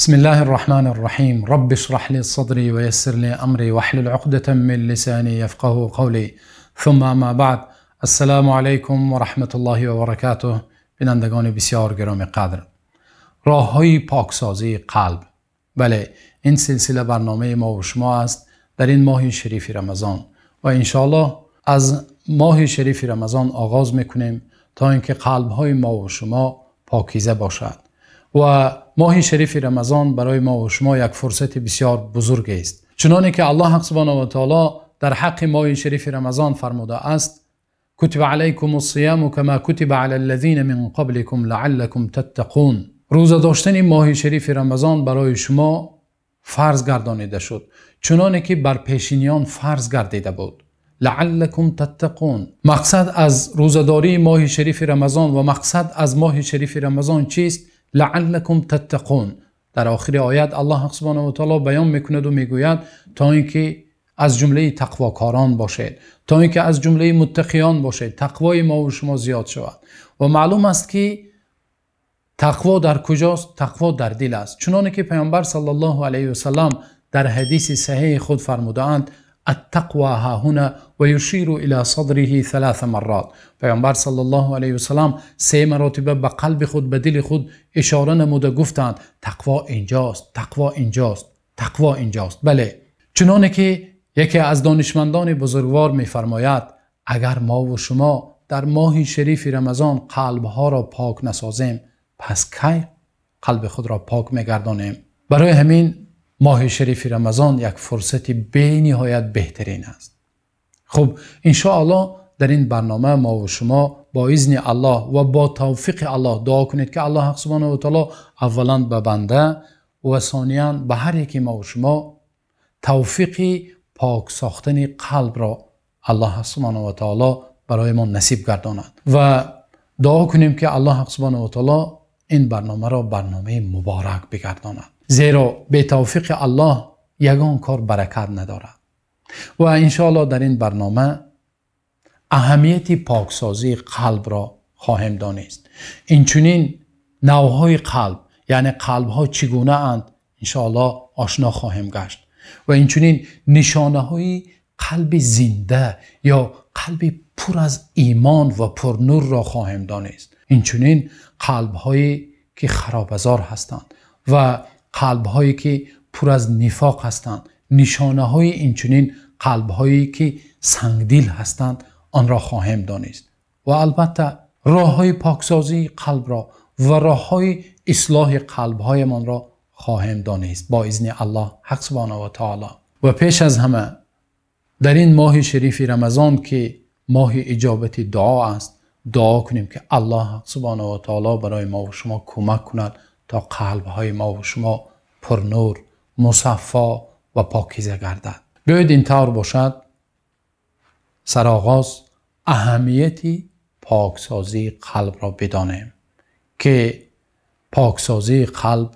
بسم الله الرحمن الرحيم. رب اشرح لي صدري ويسر لي أمري واحلل عقدة من لساني يفقه قولي. ثم اما بعد. السلام علیکم و رحمت الله و برکاته. بینندگان بسیار گرامی قدر، راه‌های پاکسازی قلب. بله، این سلسله برنامه ما و شما است در این ماه شریف رمضان و انشاءالله از ماه شریف رمضان آغاز میکنیم تا اینکه قلب‌های ما و شما پاکیزه باشد. و ماه شریف رمضان برای ما و شما یک فرصت بسیار بزرگ است، چنانکه که الله سبحانه و تعالی در حق ماه شریف رمضان فرموده است: کتب علیکم الصیام کما کتب علی الذین من قبلکم لعلکم تتقون. روزه داشتن ماه شریف رمضان برای شما فرض گردانیده شد، چنانکه که بر پیشینیان فرض گردیده بود. لعلکم تتقون. مقصد از روزه‌داری ماه شریف رمضان و مقصد از ماه شریف رمضان چیست؟ لعلکم تتقون. در آخر آیت الله سبحانه و تعالی بیان میکند و میگوید تا اینکه از جمله تقواکاران باشید، تا اینکه از جمله متقیان باشید، تقوای ما و شما زیاد شود. و معلوم است که تقوا در کجاست؟ تقوا در دل است، چنانکه پیامبر صلی الله علیه و سلم در حدیث صحیح خود فرمودند: التقوى ها هنا و یشیر الی صدره ثلاث مرات. پیامبر صلی الله علیه و سلم سه مراتبه به قلب خود، به دل خود اشاره نموده گفتند: تقوا اینجاست، تقوا اینجاست، تقوا اینجاست. بله، چنانکه یکی از دانشمندان بزرگوار می‌فرماید: اگر ما و شما در ماه شریف رمضان قلبها را پاک نسازیم، پس کی قلب خود را پاک می‌گردانیم؟ برای همین ماه شریف رمضان یک فرصت بی نهایت بهترین است. خب، انشاءالله در این برنامه ما و شما با اذن الله و با توفیق الله دعا کنید که الله سبحانه و تعالی اولا به بنده و ثانیا به هر یکی ما و شما توفیق پاک ساختن قلب را الله سبحانه و تعالی برای ما نصیب گرداند و دعا کنیم که الله سبحانه و تعالی این برنامه را برنامه مبارک بگرداند، زیرا به توفیق الله یگان کار برکت ندارد. و انشاءالله در این برنامه اهمیت پاکسازی قلب را خواهیم دانست. اینچنین نوعهای قلب، یعنی قلب ها چگونه اند، انشاءالله آشنا خواهیم گشت. و اینچنین نشانه های قلب زنده یا قلب پر از ایمان و پر نور را خواهیم دانست. اینچنین قلب هایی که خرابزار هستند و قلب هایی که پر از نفاق هستند، نشانه های اینچنین قلب هایی که سنگدل هستند، آن را خواهیم دانست. و البته راه های پاکسازی قلب را و راه های اصلاح قلب هایمان را خواهیم دانست با اذن الله حق سبحانه و تعالی. و پیش از همه در این ماه شریف رمضان که ماه اجابت دعا است، دعا کنیم که الله سبحانه و تعالی برای ما و شما کمک کند تا قلب های ما و شما پرنور، مصفا و پاکیزه گردد. بیایید این طور باشد. سرآغاز اهمیت پاکسازی قلب را بدانیم که پاکسازی قلب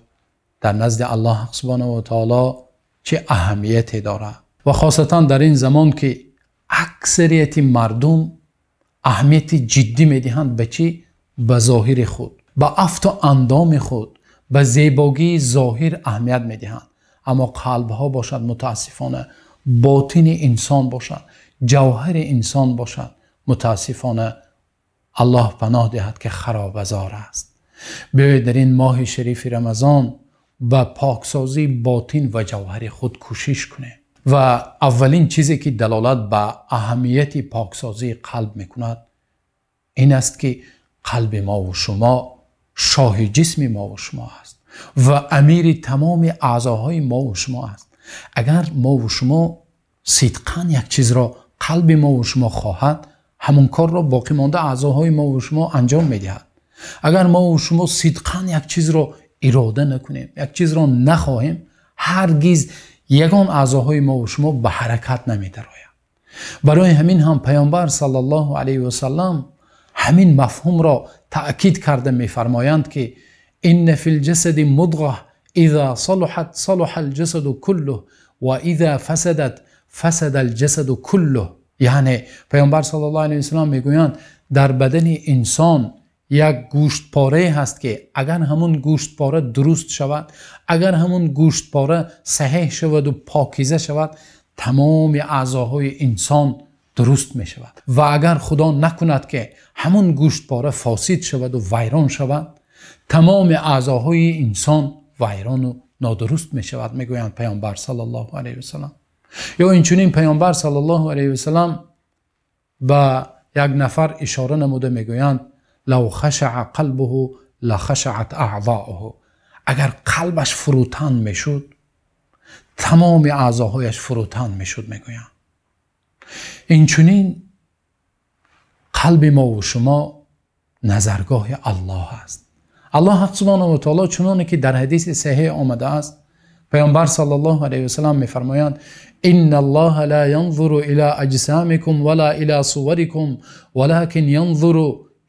در نزد الله سبحانه و تعالی چه اهمیتی دارد، و خاصتا در این زمان که اکثریت مردم اهمیت جدی میدهند به چی؟ به ظاهر خود، به افت و اندام خود، به زیبایی ظاهر اهمیت میدهند. اما قلب ها باشد متاسفانه، باطن انسان باشد، جوهر انسان باشد، متاسفانه الله پناه دهد که خرابزار است. بیایید در این ماه شریف رمضان به پاکسازی باطن و جوهر خود کوشش کنیم. و اولین چیزی که دلالت به اهمیت پاکسازی قلب میکند این است که قلب ما و شما شاه جسم ما و شما است و امیر تمام اعضاهای ما و شما است. اگر ما و شما صدقاً یک چیز را قلب ما و شما خواهد، همون کار را باقی مانده اعضاهای ما و شما انجام میدهد. اگر ما و شما صدقاً یک چیز را اراده نکنیم، یک چیز را نخواهیم، هرگز یگان اعضاهای ما و شما به حرکت نمی‌دراید. برای همین هم پیامبر صلی الله علیه و سلم همین مفهوم را تأکید کرده می‌فرمایند که ان فی الجسد مضغه اذا صلحت صلح الجسد كله و اذا فسدت فسد الجسد كله. یعنی پیامبر صلی الله علیه و سلم میگویند در بدن انسان як гӯштпорае ҳаст ки агар ҳамун гӯштпора дуруст шавад, агар ҳамун гӯштпора саҳеҳ шавад ва покиза шавад, тамоми аъзоҳои инсон дуруст мешавад. Ва агар Худо накунад ки ҳамун гӯштпора фосид шавад ва вайрон шавад, тамоми аъзоҳои инсон вайрон ва нодуруст мешавад, мегӯянд Паёмбар саллаллоҳу алайҳи васаллам. Ё инчунин Паёмбар саллаллоҳу алайҳи васаллам ба як нафар ишора намуда мегӯянд: лав хашаъа қалбуҳу лахашаат аъзоуҳу. Агар қалбаш фурӯтан мешуд, тамоми аъзоҳояш фурӯтан мешуд, мегӯянд. Инчунин қалби мо ва шумо назаргоҳи Аллоҳ аст. Аллоҳ субҳонаҳу ва таъоло чуноне ки дар ҳадиси саҳеҳ омадааст, Паёмбар саллаллоҳу алайҳи васаллам мефармоянд: инналлоҳа ла янзуру ила аҷсомикум ва ла ила суварикум валакин янзуру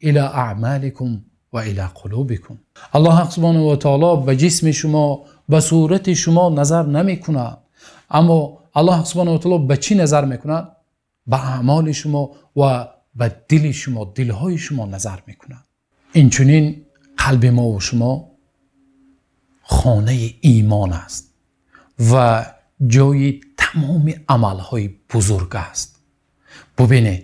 ила аъмоликум ва ила қулубикум. Аллоҳ субҳонаҳу ва таъоло ба ҷисми шумо, ба сурати шумо назар намекунад, аммо Аллоҳ субҳонаҳу ва таъоло ба чӣ назар мекунад? Ба аъмоли шумо ва ба дили шумо, дилҳои шумо назар мекунад. Инчунин қалби мо ва шумо хонаи имон аст ва ҷои тамоми амалҳои бузург аст. Бубинед,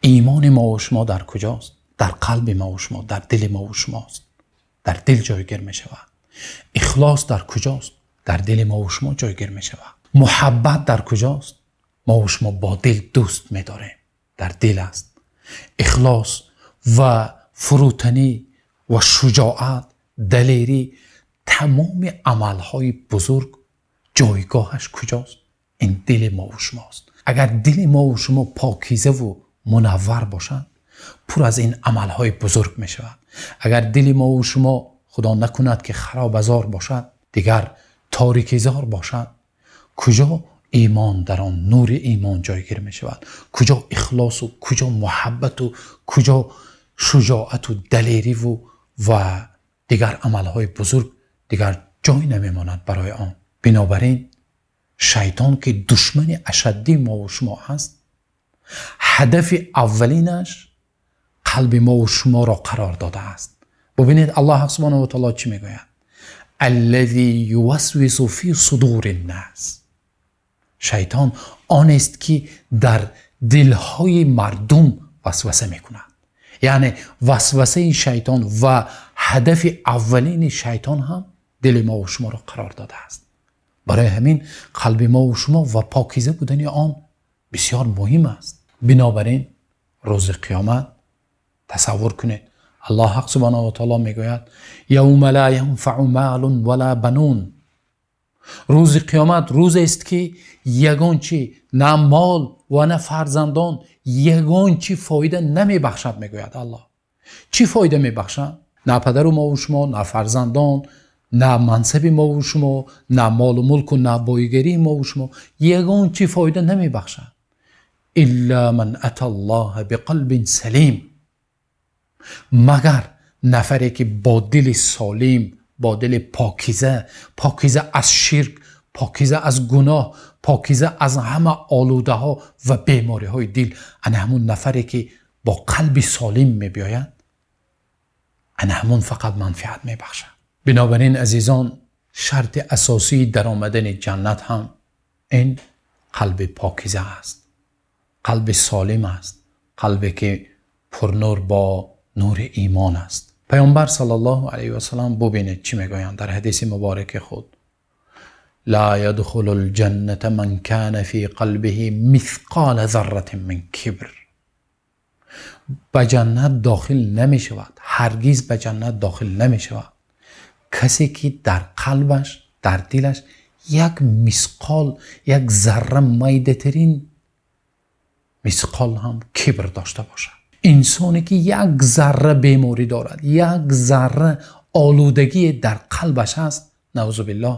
имони мо ва шумо дар куҷост? Дар қалби мо ва шумо, дар дили мо ва шумост. Дар дил ҷойгир мешавад. Ихлос дар куҷост? Дар дили мо ва шумо ҷойгир мешавад. Муҳаббат дар куҷост? Мо ва шумо бо дил дӯст медорем, дар дил аст. Ихлос ва фурӯтанӣ ва шуҷоат, далерӣ, тамоми амалҳои бузург ҷойгоҳаш куҷост? Ин дили мо ва шумост. Агар дили мо ва шумо покиза ва мунаввар бошад, пур аз ин амалҳои бузург мешавад. Агар дили мо ва шумо, Худо накунад ки харобазор бошад, дигар торикизор бошад, куҷо имон дар он нури имон ҷойгир мешавад? Куҷо ихлос ва куҷо муҳаббат ва куҷо шуҷоат ва далерӣ ва дигар амалҳои бузург дигар ҷой намемонад барои он. Бинобар ин шайтон ки душмани ашаддии мо ва шумо аст, ҳадафи аввалинаш қалби мо ва шуморо қарор додааст. Бубинед, Аллоҳ субҳонаҳу ва таъоло чӣ мегӯяд? аллазӣ ювасвису фӣ судурин-нос. Шайтон он аст ки дар дилҳои мардум васваса мекунад. Яъне васвасаи шайтон ва ҳадафи аввалини шайтон ҳам дили мо ва шуморо қарор додааст. Барои ҳамин қалби мо ва шумо ва покиза будани он бисёр муҳим аст. Бинобар ин рӯзи қиёмат тасаввур кунед, Аллоҳ субҳонаҳу ва таъоло мегӯяд: явма ла янфаъу молун ва ла банун. Рӯзи қиёмат рӯзест ки ягон чи, на мол ва на фарзандон, ягон чи фоида намебахшад, мегӯяд Аллоҳ. Чӣ фоида мебахшад? На падару мо ва шумо, на фарзандон, на мансаби мо ва шумо, на молу мулку, на бойгарии мо ва шумо, ягон чи фоида намебахшад. илла ман аталлоҳа биқалбин салим. Магар нафаре ки бо дили солим, бо дили покиза, покиза аз ширк, покиза аз гуноҳ, покиза аз ҳама олудаҳо ва бемориҳои дил, ана ҳамун нафаре ки бо қалби солим мебиёяд, ана ҳамун фақат манфиат мебахшад. Бинобар ин азизон, шарти асосии даромадани ҷаннат ҳам ин қалби покиза аст, қалби солим аст, қалбе ки пурнур бо нури имон аст. Паёмбар саллаллоҳу алайҳи васаллам бубинед чӣ мегӯянд дар ҳадиси мубораки худ: ла ядхулул ҷанната ман кана фи қалбиҳи мисқола зарратин мин кибр. Ба ҷаннат дохил намешавад, ҳаргиз ба ҷаннат дохил намешавад касе ки дар қалбаш, дар дилаш як мисқол, як зарра, майдатарин мисқол ҳам кибр дошта бошад. Инсоне ки як зарра беморӣ дорад, як зарра олудагӣ дар қалбаш аст, наъузу биллоҳ,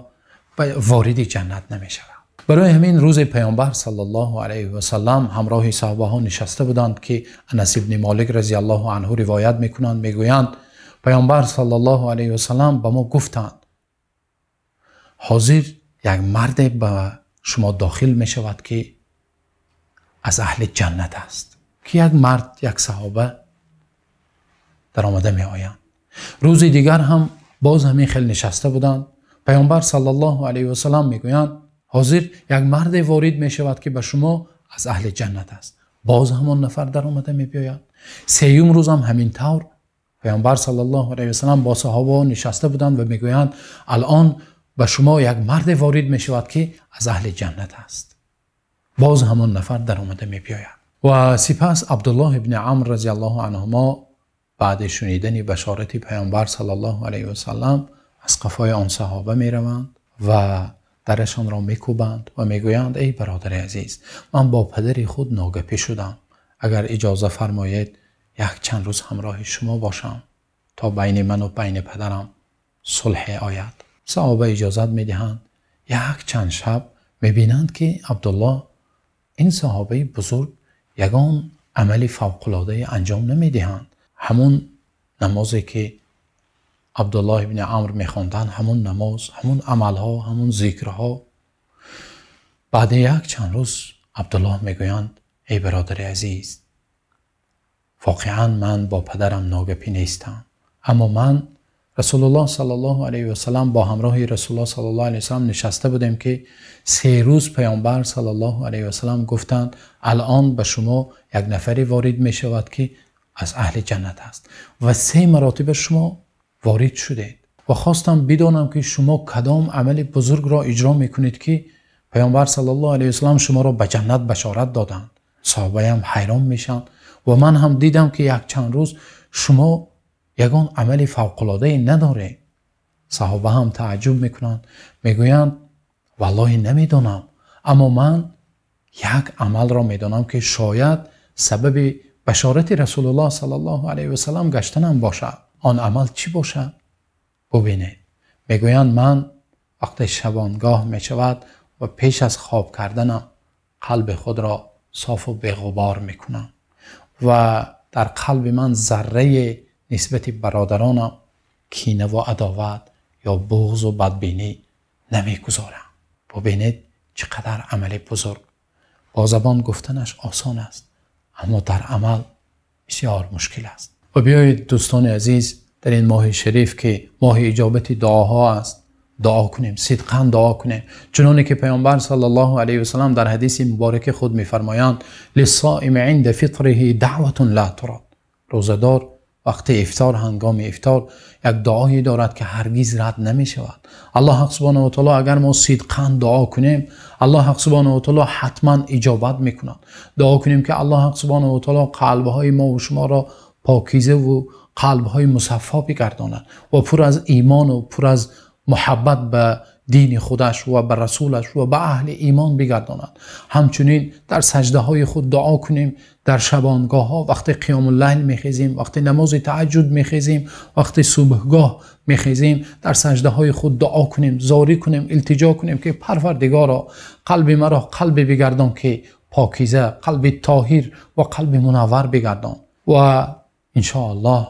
вориди ҷаннат намешавад. Барои ҳамин рӯз Паёмбар саллаллоҳу алайҳи васаллам ҳамроҳи саҳобаҳо нишаста буданд ки Анас ибни Молик разияллоҳу анҳу ривоят мекунанд, мегӯянд Паёмбар саллаллоҳу алайҳи васаллам ба мо гуфтанд: ҳозир як марде ба шумо дохил мешавад ки аз аҳли ҷаннат аст. Ки як мард, як саҳоба даромада меоянд. Рӯзи дигар ҳам боз ҳамин хел нишаста буданд. Паёмбар саллаллоҳу алайҳи васаллам мегӯянд: ҳозир як марде ворид мешавад, ки ба шумо аз аҳли ҷаннат аст. Боз ҳамон нафар даромада мебиёяд. Сеюм рӯз ҳам ҳамин тавр Паёмбар саллаллоҳу алайҳи васаллам бо саҳоба нишаста буданд ва мегӯянд: алон ба шумо як марде ворид мешавад, ки аз аҳли ҷаннат аст. Боз ҳамон нафар даромада мебиёяд. Ва сипас Абдуллоҳ ибни Амр разияллоҳу анҳумо баъд шунидани башорати Паёмбар саллаллоҳу алайҳи васаллам аз қафои он саҳоба мераванд ва дарашонро мекӯбанд ва мегӯянд: эй бародари азиз, ман бо падари худ ногапӣ шудам, агар иҷоза фармоед як чанд рӯз ҳамроҳи шумо бошам то байни ман ва байни падарам сулҳ ояд. Саҳоба иҷозат медиҳанд. Як чанд шаб мебинанд, ки Абдуллоҳ, ин саҳобаи бузург, ягон амали фавқулодае анҷом намедиҳанд. Ҳамон намозе ки Абдуллоҳ ибни Амр мехонданд, ҳамон намоз, ҳамон амалҳо, ҳамон зикрҳо. Баъд як чанд рӯз Абдуллоҳ мегӯянд: эй бародари азиз, воқеан ман бо падарам ногапӣ нестам, аммо ман Расулуллоҳ саллаллоҳу алайҳи васаллам бо ҳамроҳи Расулуллоҳ саллаллоҳу алайҳи васаллам нишаста будем, ки се рӯз Паёмбар саллаллоҳу алайҳи васаллам гуфтанд: алон ба шумо як нафаре ворид мешавад, ки аз аҳли ҷаннат аст, ва се маротиба шумо ворид шудед ва хостам бидонам, ки шумо кадом амали бузургро иҷро мекунед, ки Паёмбар саллаллоҳу алайҳи васаллам шуморо ба ҷаннат башорат доданд. Саҳоба ҳам ҳайрон мешаванд ва ман ҳам дидам, ки як чанд рӯз шумо ягон амали фавқулодае надоред. Саҳоба ҳам таажжуб мекунанд, мегӯянд: валлоҳи намедонам, аммо ман як амалро медонам, ки шояд сабаби башорати Расулуллоҳ саллаллоҳу алайҳи васаллам гаштанам бошад. Он амал чӣ бошад? Бубинед. Мегӯянд: ман вақте шабонгоҳ мешавад ва пеш аз хоб карданам қалби худро соф ва беғубор мекунам ва дар қалби ман заррае нисбати бародаронам кина ва адоват ё буғз ва бадбинӣ намегузорам. Бубинед, чӣ қадар амали бузург. Бо забон гуфтанаш осон аст, аммо дар амал бисёр мушкил аст. Ва биёед дӯстони азиз, дар ин моҳи шариф, ки моҳи иҷобати дуоҳо аст, дуо кунем, сидқан дуо кунем, чуноне ки Паёмбар саллаллоҳу алайҳи васаллам дар ҳадиси мубораки худ мефармоянд: лиссоими инда фитриҳи даъватун ла турад. Рӯзадор вақти ифтор, ҳангоми ифтор як дуое дорад, ки ҳаргиз рад намешавад. Аллоҳ субҳонаҳу ва таъоло, агар мо сидқан дуо кунем, Аллоҳ субҳонаҳу ва таъоло ҳатман иҷобат мекунад. Дуо кунем, ки Аллоҳ субҳонаҳу ва таъоло қалбҳои мо ва шуморо покиза ва қалбҳои мусаффо бигардонад ва пур аз имон ва пур аз муҳаббат ба дини худаш ва ба расулаш ва ба аҳли имон бигардонад. Ҳамчунин дар саҷдаҳои худ дуо кунем, дар шабонгоҳҳо вақти қиёмуллайл мехезем, вақти намози таҳаҷҷуд мехезем, вақти субҳгоҳ мехезем, дар саҷдаҳои худ дуо кунем, зорӣ кунем, илтиҷо кунем, ки Парвардигоро, қалби маро қалбе бигардон, ки покиза, қалби тоҳир ва қалби мунаввар бигардон. Ва иншоаллоҳ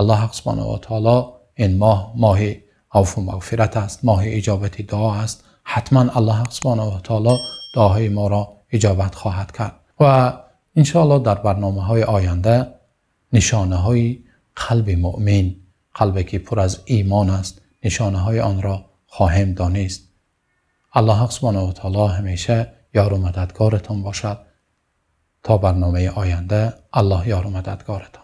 Аллоҳ субҳонаҳу ва таъоло ин моҳ моҳи афву мағфират аст, моҳи иҷобати дуо аст. Ҳатман Аллоҳ субҳонаҳу ва таъоло дуоҳои моро иҷобат хоҳад кард. Ва иншоаллоҳ дар барномаҳои оянда нишонаҳои қалби муъмин, қалбе ки пур аз имон аст, нишонаҳои онро хоҳем донист. Аллоҳ субҳонаҳу ва таъоло ҳамеша ёру мададгоратон бошад. То барномаи оянда Аллоҳ ёру мададгоратон.